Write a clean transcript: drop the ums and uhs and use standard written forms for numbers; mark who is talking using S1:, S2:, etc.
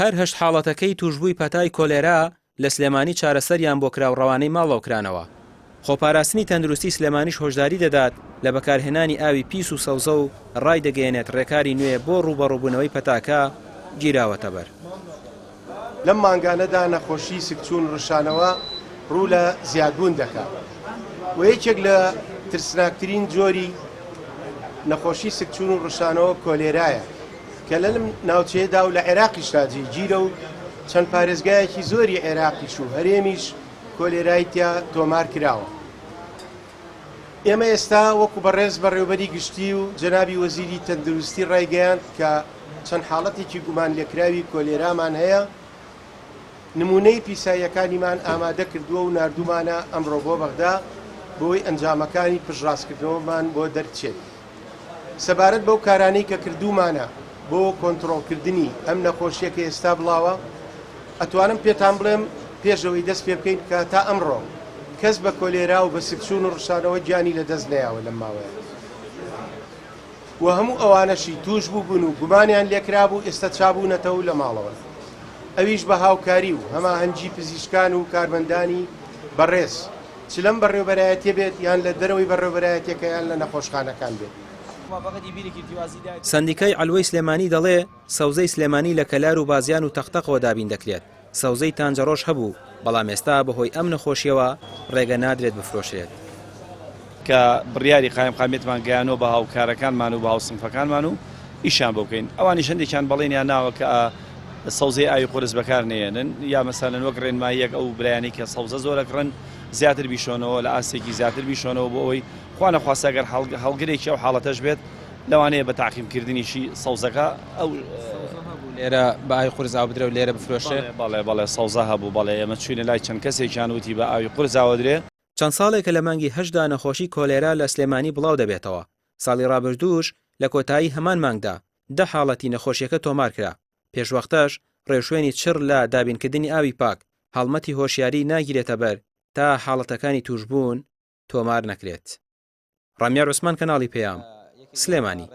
S1: هەر هەشت حاڵەتەکەی تووشبووی پەتای کۆلێرا لە سلێمانی چارەسەریان بۆ کرا و ڕەوانەی ماڵەوە کرانەوە. خۆپاراستنی تەندروستی سلێمانیش هۆشداری دەدات لە بەکارهێنانی ئاوی پیس و سەوزە و ڕایدەگەیەنێت ڕێکاری نوێ بۆ ڕووبەڕووبوونەوەی پەتاکە گیراوەتەبەر.
S2: لەم مانگانەدا نەخۆشی سکچوون ڕشانەوە ڕوو لە زیادبوون دەکات و یەکێک لە ترسناکترین جۆری نەخۆشی سکچوون و ڕشانەوە کۆلێرایە کە لەم ناوچەیەدا و لە عێراقیشدا جێگیرە و چەند پارێزگایەکی زۆری عێراقیش و هەرێمیش کۆلێرای تیا تۆمار کراوە. ئێمە ئێستا وەکو بەڕێز بەڕێوبەری گشتی و جەنابی وەزیری تەندروستی ڕایگەیاند کە چەند حاڵەتێکی گومانلێکراوی کۆلێرامان هەیە، نمونەی پیساییەکانیمان ئامادە کردووە و ناردوومانە ئەمڕۆ بۆ بەغدا بۆی ئەنجامەکانی پشتڕاستکردنەوەمان بۆ دەرچێت. سەبارەت بەو کارانەی کە کردوومانە بۆ کۆنتڕۆڵکردنی ئەم نەخۆشیە کە ئێستا بڵاوە، ئەتوانم پێتان بڵێم پێش ئەوەی دەست پێ بکەین کە تا ئەمڕۆ کەس بە کۆلێرا و بە سکچوون و ڕشانەوە گیانی لە دەست نەیاوە لەم ماوەیە و هەموو ئەوانەشی تووش بووبوون و گومانیان لێکرابوو ئێستا چابوونەتەوە و لە ماڵەوەن ئەویش بە هاوکاری و هەماهەنگی پزیشکان و کارمەندانی بەڕێز چ لەم بەڕێوبەرایەتیە بێت یان لە دەرەوەی بەڕێوبەرایەتیەکە یان لە نەخۆشخانەکان بێت.
S1: سەندیکای عەلوەی سلێمانی دەڵێ، سەوزەی سلێمانی لە کەلار و بازیان و تەقتەقەوە دابین دەکرێت، سەوزەی تانجەڕۆش هەبوو، بەڵام ئێستا بەهۆی ئەم نەخۆشییەوە ڕێگە نادرێت بفرۆشرێت.
S3: کە بڕیاری قایمقامیەتمان گەیانووە بە هاوکارەکانمان و بە هاوسنفەکانمان و ئیشیان بۆ بکەین ئەوانیش هەندێکیان بەڵێنیان ناوە کە سەوزەی ئاوی قورس بەکار نەیەنن یا مەسەلەن وەک ڕێنماییەک ئەو برایانەی کە سەوزە زۆر ئەکڕن زیاتر بیشۆنەوە لە ئاستێکی زیاتر بیشۆنەوە بۆ ئەوەی خوا نەخواستە گەر هەڵگرێکی ئەو حاڵەتەش بێت لەوانەیە بە تاقیمکردنیشی سەوزەکە ئەو
S1: لێرە بە ئاوی قورس ئاو بدرێ و لێرە بفرۆشرێ؟
S3: بەڵێ بەڵێ سەوزە هەبوو بەڵێ ئێمە چووینە لای چەند کەسێکیان وتی بە ئاوی قورس ئاوەدرێ.
S1: چەند ساڵێکە لە مانگی هەشتدا نەخۆشی کۆلێرا لە سلێمانی بڵاو دەبێتەوە، ساڵی ڕابردووش لە کۆتایی هەمان مانگدا دە حاڵەتی نەخۆشیەکە تۆمارکرا، پێشوەختەش ڕێوشوێنی چڕ لە دابینکردنی ئاوی پاک، هەڵمەتی هۆشیاری ناگیرێتەبەر تا حاڵەتەکانی تووشبوون تۆمار نەکرێت. ڕامیار عوسمان کەناڵی پەیام، سلێمانی.